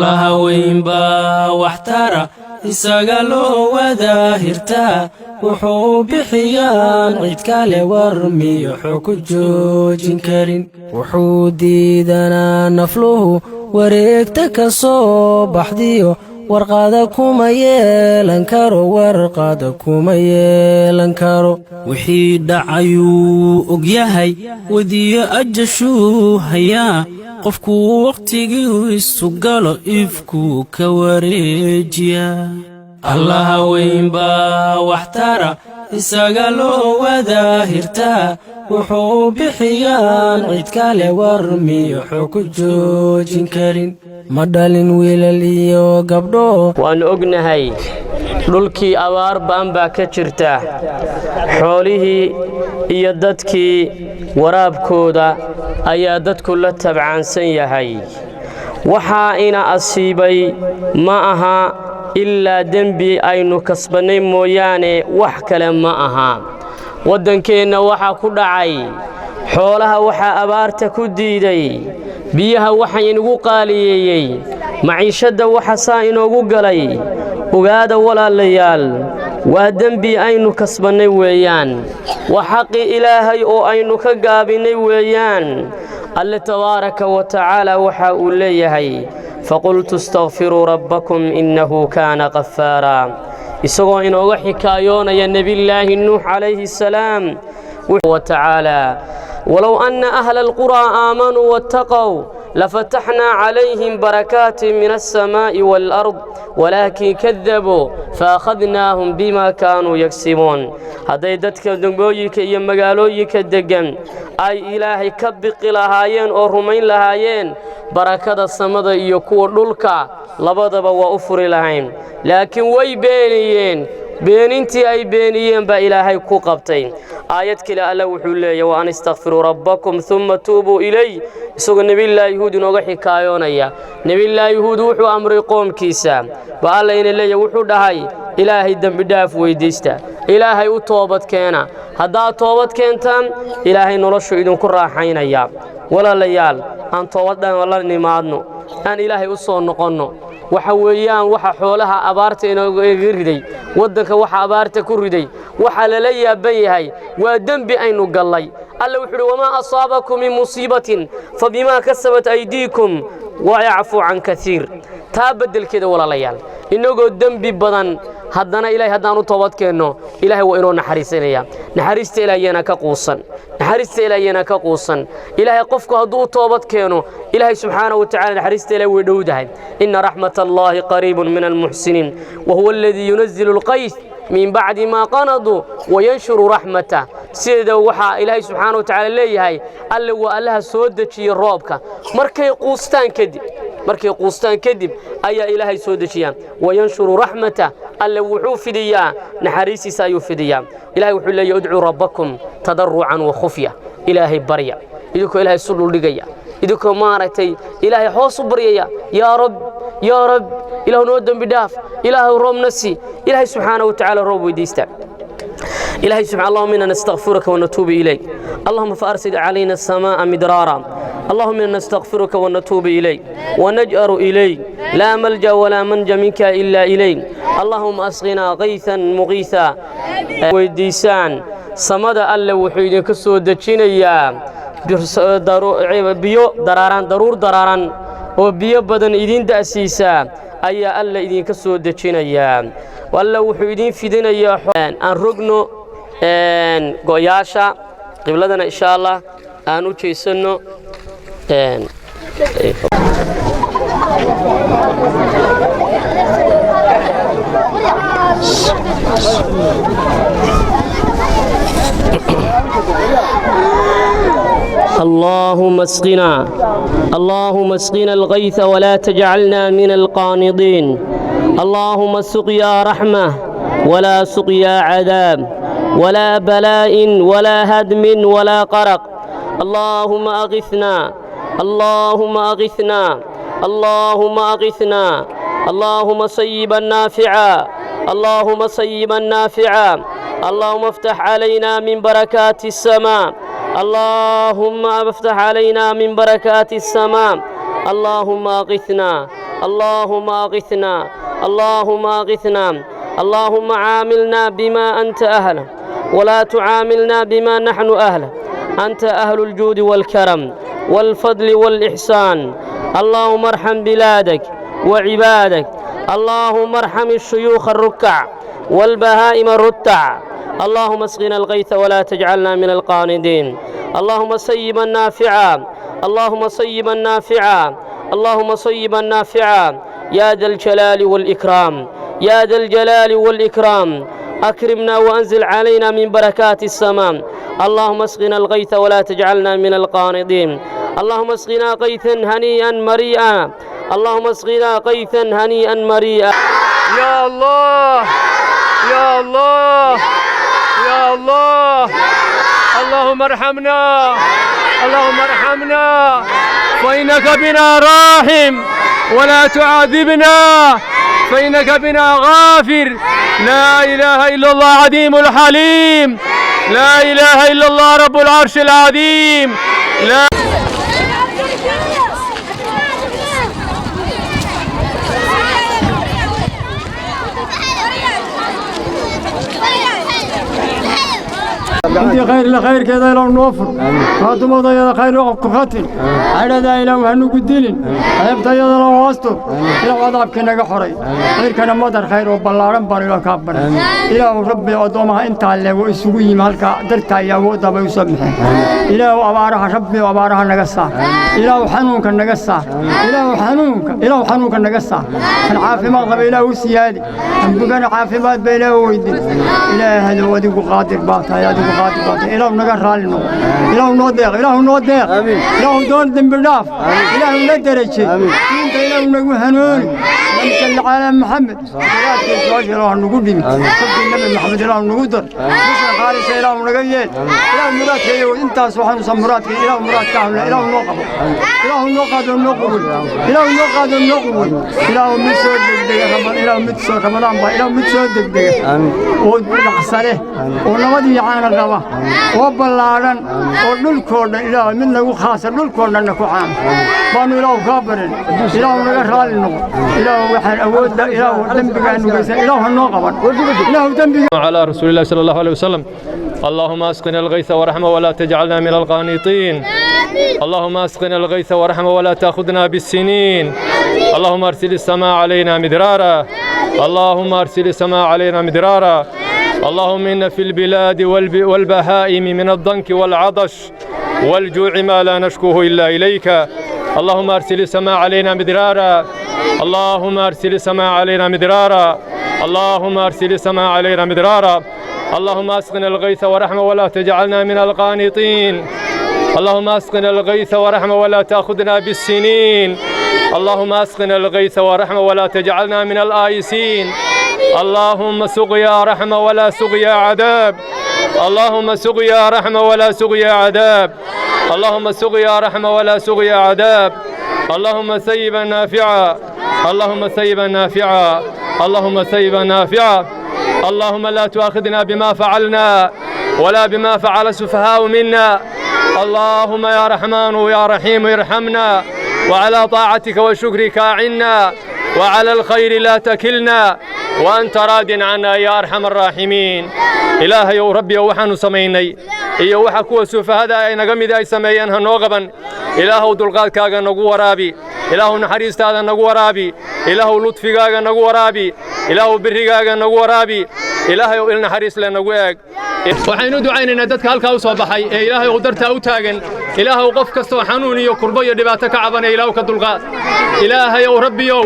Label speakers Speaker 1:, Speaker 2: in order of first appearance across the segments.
Speaker 1: Allaha weyn baa waxtara, isaga loo wadaa hirtaa. Wuxuu bixiyaan cid kale war miyo xog ku joojin karin. Wuxuu diidanaa nafluhu wareegta ka soo baxdiyo, warqada kuma yeelan karo, warqada kuma yeelan karo.
Speaker 2: Wixii dhacayuu ogyahay, wadiyo ajashuu hayaa. Qofkuu wakhtigiisu galo ifkuu ka wareejiyaa.
Speaker 1: Allaha weyn baa waxtara, isaga loo wadaa hirtaa. Wuxuu bixiyaan cid kale war miyo xog ku joojin karin. Ma dhalin wiilal iyo gabdho.
Speaker 3: Waannu ognahay dhulkii abaar ba'an baa ka jirta. Xoolihii iyo dadkii waraabkooda ayaa dadku la tabcaansan yahay. Waxaa ina asiibay ma aha ilaa dembi aynu kasbannay mooyaane, wax kale ma aha. Waddankeenna waxaa ku dhacay, xoolaha waxaa abaarta ku diiday, biyaha waxa inagu qaaliyeeyey, maciishadda waxa saa inoogu galay, ogaada walaalayaal, waa dembi aynu kasbannay weeyaan. Waa xaqii Ilaahay oo aynu ka gaabinnay weeyaan. Alle tabaaraka wa tacaala waxa uu leeyahay: "Faqultu istakfiruu rabbakum innahu kaana qafaara." Isagoo inooga xikaayoonaya Nebillaahi Nuux calayhi salaam wa tacaala: "Walow anna ahla alquraa aamanuu wattaqow lafataxnaa calayhim barakaatin min alsamaa'i waalard, walaakin kadabuu faakhadnaahum bima kaanuu yagsibuun." Hadday dadka degmooyinka iyo magaalooyinka deggan ay Ilaahay ka biqi lahaayeen oo rumayn lahaayeen, barakada samada iyo kuwa dhulka labadaba waa u furi lahayn, laakiin way beeniyeen. Beenintii ay beeniyeen baa Ilaahay ku qabtay. Aayad kale Alle wuxuu leeyahy: "Wa an istakfiruu rabbakum uma tuubuu ilay." Isagoo Nebillaahi Huud inooga xikaayoonaya, Nebillaahi Huud wuxuu amray qoomkiisa ba Alla ina leeyahy, wuxuu dhahay: "Ilaahay dembidhaaf weyddiista, Ilaahay u toobad keena. Haddaad toobad keentaan, Ilaahay noloshu idinku raaxaynaya." Walaalayaal, aan toobad la nimaadno, aan Ilaahay u soo noqonno. Waxa weeyaan waxa xoolaha abaarta inooga riday, waddanka waxa abaarta ku riday, waxaa lala yaaban yahay waa dembi aynu gallay. Alla wuxuu uhi: "Wamaa asaabakum min musiibatin fa bimaa kasabat aydiikum wayacfuu can kaiir." Taa beddelkeeda, walaalayaal, innagoo dembi badan haddana Ilahay haddaan u toobad keenno, Ilahay waa inoo naxariisanaya. Naxariista Ilaahiyana ka quusan, naxariista Ilaahiyana ka quusan. Ilaahay qofku hadduu u toobad keeno, Ilaahay subxaanahu wa tacala naxariista Ilahay way dhowdahay. Ina raxmat Allahi qariibun min almuxsiniin, wa huwa aladii yunazilu alqays min bacdi maa qanaduu wayanshuru raxmatah. Sideeda waxaa Ilaahay subxaana wa tacaala leeyahay: Alle waa Allaha soo dejiye roobka markay quustaan kadib. Markay quustaan kadib ayaa Ilaahay soo dejiyaa. Wayanshuru raxmatah, Alle wuxuu fidiyaa naxariistiisa ayuu fidiyaa. Ilahay wuxuu leeyahy: "Udcuu rabbakum tadarucan wa khufya." Ilaahay barya idinkoo Ilahay isu dhuldhigaya, idinkoo maaragtay Ilaahay hoos u baryaya: "Yaa Rab, yaa Rab, Ilaahu noo dembi dhaaf, Ilaahu roobna sii." Ilaahay subxaana wa tacaala roob weydiista. إلهي سبحانه: اللهم إنا نستغفرك ونتوب إليك، اللهم فأرسل علينا السماء مدرارا. اللهم إنا نستغفرك ونتوب إليك ونجأر إليك، لا ملجأ ولا منجا منك إلا إليك. اللهم أسقنا غيثا مغيثا. Weydiisaan samada, Alle wuxuu idinka soo dejinayaa biyo daraaran, daruur daraaran oo biyo badan idiin da'siisaa ayaa Alla idinka soo dejinayaa. Alla wuxuu idiin fidinayaa. Aan rogno go'yaasha, qibladana insha Allah aan u jeesanno. اللهم اسقنا، اللهم اسقنا الغيث ولا تجعلنا من القانطين. اللهم سقيا رحمة ولا سقيا عذاب ولا بلاء ولا هدم ولا قرق. اللهم أغثنا، اللهم أغثنا، اللهم أغثنا. اللهم صيبا نافعا، اللهم صيبا نافعا. اللهم افتح علينا من بركات السماء، اللهم افتح علينا من بركات السماء. اللهم أغثنا. اللهم أغثنا، اللهم أغثنا، اللهم عاملنا بما أنت أهله ولا تعاملنا بما نحن أهله. أنت أهل الجود والكرم والفضل والإحسان. اللهم ارحم بلادك وعبادك. اللهم ارحم الشيوخ الركع والبهائم الرتع. اللهم اسقنا الغيث ولا تجعلنا من القانطين. اللهم صيبا نافعا، اللهم صيبا نافعا، اللهم صيبا نافعا. يا ذا الجلال والإكرام، يا ذا الجلال والإكرام، أكرمنا وأنزل علينا من بركات السماء. اللهم اسقنا الغيث ولا تجعلنا من القانطين. اللهم اسقنا غيثا هنيئا مريئا. اللهم اسقنا غيثا هنيئا مريئا.
Speaker 4: يا الله، يا الله، يا الله، اللهم ارحمنا، اللهم ارحمنا، فإنك بنا راحم ولا تعذبنا، فإنك بنا غافر. لا إله إلا الله عظيم الحليم، لا إله إلا الله رب العرش العظيم. لا
Speaker 5: Intii khayr la khayrkeeda Ilaah noo fur, qaadumadayada khayr ku khatin, cadhada Ilaah hanugu dilin, ceebtayadana hoosto Ilaah, cadaabka naga xoray, khayrkana madar khayr oo ballaaran baan Ilaah kaa baray. Ilaahu Rabbi, addoomaha intaa leego isugu yimi halkaa dartaa iyo awoodda bay u soo baxeen. Ilaahu abaaraha, Rabbi, abaaraha naga saar. Ilaahu xanuunka naga saar. Ilaahu xanuunka, Ilaahu xanuunka naga saar. Kan caafimaad qaba Ilaahu u siyaadi, kan bugana caafimaad ba Ilaahu weydin. Ilaahadow, adigu qaadir baa tahay, adigu qaadir baa tahay. Ilaahu naga raali noqo, Ilaahu noo deeq, Ilaahu noo deeq, Ilaahu doon dembi dhaaf, Ilaahu na deraje diinta, Ilaahu nagu hanuuni. اللهم صل على محمد. Muraadka su'aasha Ilaahu nagu dhimi, sabkii Nabi Maxamed Ilaahu nagu dar, muslim khaalisa Ilaahu naga yeel. Ilaahu muraadka iyo intaas waxaanusan muraadka, Ilaahu muraadka ahna Ilaahu noo qabo, Ilaahu noo qaado, noo qubul, Ilaahu noo qaado, noo qubul. Ilaahu mid soo degdega Ramadaan, Ilaahu mid soo Ramadaan baa, Ilaahu mid soo degdega oo dhaqsa leh oo nabad iyo caana qaba oo ballaadhan oo dhulkoo dhan, Ilaahu mid nagu khaasa, dhulkoo dhanna ku caama baanu Ilaahu kaa barin. Ilaahu naga raali noqo. Ilaahu waxaan awoodda, Ilaahu dembigaanu geysan Ilaahu ha noo qaban, Ilaahu dembiga
Speaker 4: على رسول الله صلى الله عليه وسلم. اللهم اسقنا الغيث ورحمة ولا تجعلنا من القانطين. اللهم اسقنا الغيث ورحمة ولا تأخذنا بالسنين. اللهم ارسل السماء علينا مدرارا. اللهم ارسل السماء علينا مدرارا. اللهم إن في البلاد والبهائم من الضنك والعطش والجوع ما لا نشكوه إلا إليك. اللهم ارسل السماء علينا مدرارا. اللهم ارسل السماء علينا مدرارا. اللهم ارسل السماء علينا مدرارا. اللهم اسقنا الغيث ورحمة ولا تجعلنا من القانطين. اللهم اسقنا الغيث ورحمة ولا تأخذنا بالسنين. اللهم اسقنا الغيث ورحمة ولا تجعلنا من الآيسين. اللهم سقيا رحمة ولا سقيا عذاب. اللهم سقيا رحمة ولا سقيا عذاب. اللهم سقيا رحمة ولا سقيا عذاب. اللهم صيبا نافعا. اللهم صيبا نافعا. اللهم صيبا نافعا. اللهم لا تؤاخذنا بما فعلنا ولا بما فعل السفهاء منا. اللهم يا رحمن يا رحيم ارحمنا، وعلى طاعتك وشكرك أعنا، وعلى الخير لا تكلنا، وأنت راض عنا يا أرحم الراحمين. Ilaahayow, Rabbiyow, waxaannu samaynay iyo waxa kuwa sufahada ay naga mid ay sameeyeen ha noo qaban. Ilaahow, dulqaadkaaga nagu waraabi. Ilaahow, naxariistaada nagu waraabi. Ilaahow, ludfigaaga nagu waraabi. Ilaahow, birrigaaga nagu waraabi. Ilaahayow, il naxariis leh nagu eeg. Waxaynu ducaynaynaa dadka halkaa u soo baxay ee Ilaahay uu dartaa u taagan. Ilaahow, qof kastoo xanuun iyo kurbo iyo dhibaato ka cabanaya Ilaahu ka dulqaad. Ilaahayow, Rabbiyow,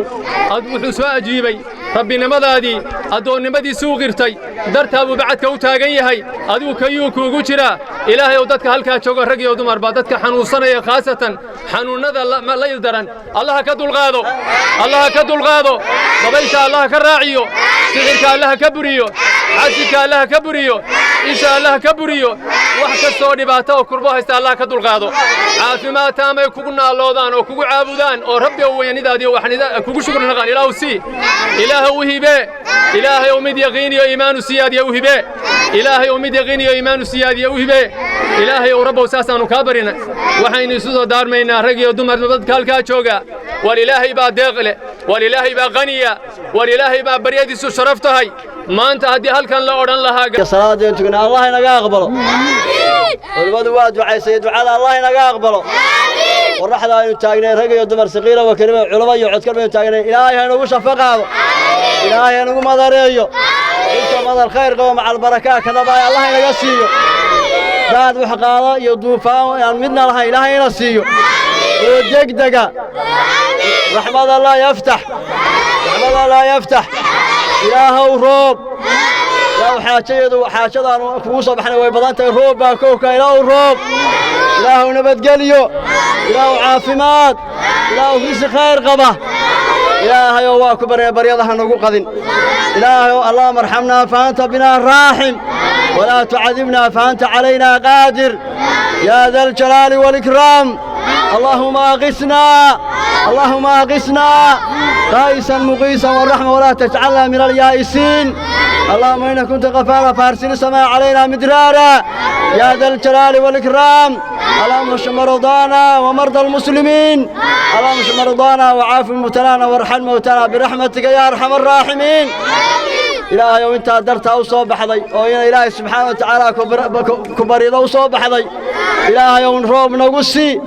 Speaker 4: ad wuxuu soo ajiibay rabbinimadaadii, addoonnimadiisuu qirtay, dartaa buu bacadka u taagan yahay, adigu kayuu kuugu jiraa. Ilaahayow, dadka halkaa jooga, rag iyo dumarba, dadka xanuunsanaya, khaasatan xanuunnada la ildaran, Allaha ka dulqaado, Allaha ka dulqaado. Dabaysha Allaha ka raaciyo, sixirka Allaha ka buriyo, xasidka Allaha ka buriyo, isha Allaha ka buriyo. Wax kastoo dhibaato oo kurbo haysta Allaha ka dulqaado. Caafimaad taamay kugu naalloodaan oo kugu caabudaan oo Rabbi oo weynidaadiyo waxnida kugu shukri naqaan Ilaahu sii, Ilaahu u hibee. Ilaahay oo mid yaqiin iyo iimaanu siyaadiya u hibee. Ilaahay oo mid yaqiin iyo iimaanu siyaadiya u hibee. Ilaahay ow, Rabbow, saasaannu kaa barina. Waxaynu isu soo daarmaynaa, rag iyo dumar, dadka halkaa jooga, war Ilaahay baa deeq leh. War Ilaahay baa qaniya, war Ilaahay baa baryadiisu sharaf tahay. Maanta haddii halkan la odhan lahaa
Speaker 6: Salaadeen tukana, Allah inaga aqbalo. Culimmadu waa ducaysay, ducada Allah inaga aqbalo. Qorraxda aynu taagnay, rag iyo dumar, saqiira wa karima, culamo iyo codkar baynu taagnay. Ilaahay ha inagu shafo qaado, Ilaahay ha inagu madareeyo. Inta madar khayr qabo macal barakaa kadaba Allah inaga siiyo. Daad wax qaado iyo duufaan aan midna lahayn Ilaahay ina siiyo oo degdega. Raxmad Allah yaftax, raxmad Allah yaftax. Ilaahow roob, ilaahu xaajayadu xaajadaanu kugu soo baxnay way badan tahay. Roob baa kowka. Ilaahu roob, ilaahu nabadgelyo, ilaahu caafimaad, ilaahu risi khayr qaba. Ilaahayoo waa ku barya, baryada ha nagu qadin. Ilaahayoo allahuma arxamnaa fa anta binaa raaxim, walaa tucadibnaa fa anta calaynaa qaadir, yaa da aljalaali waalikraam. اللهم أغثنا، اللهم أغثنا غيثا مغيثا والرحمة، ولا تجعلنا من اليائسين. اللهم إنك كنت غفارا فأرسل السماء علينا مدرارا، يا ذا الجلال والإكرام. اللهم اشف مرضانا ومرضى المسلمين، اللهم اشف مرضانا وعاف مبتلانا وارحم موتانا برحمتك يا أرحم الراحمين. Ilaahay intaa dartaa u soo baxday oo ina Ilaahay subxaana wa tacaala ku barido u soo baxday, Ilaahay own roob nagu sii.